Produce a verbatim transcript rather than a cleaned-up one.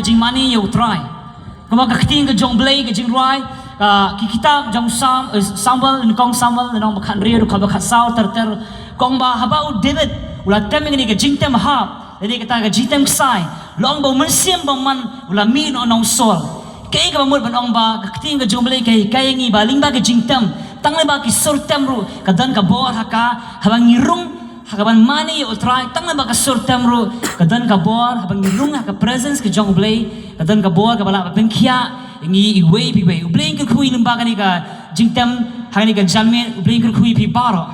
jingmane ïa U Trai. Kumba ka ktien ka jong U Blei ka jingrwai, ka ki kitab jong Sam, eh, Samuel, nyngkong Samuel, lynnong ba khathynriew, dkhot ba khatsaw, ter ter. Ka ong ba haba u David u la tem ïa kane ka jingtem hap, ïa kata ka jingtem ksai, la ong ba u mynsiem bymman u la mih noh na u Saul. Kaei kaba mut ban ong ba ka ktien ka jong U Blei ka hikai ïa ngi ba lyngba ka jingtem, tang lyngba ki sur tem ruh ka don ka bor ha ka, haba ngi rung ha kaban mane ïa U Trai, tang lyngba ka sur tem ruh ka don ka bor, haba ngi rung ha ka presence ka jong U Blei ka don ka bor kaba lah ban pynkhiah ïa ngi iwei pa iwei. U Blei un kyrkhu ïa ngi lyngba kane ka jingtem ha kane ka janmiet, U Blei un kyrkhu ïa phi baroh.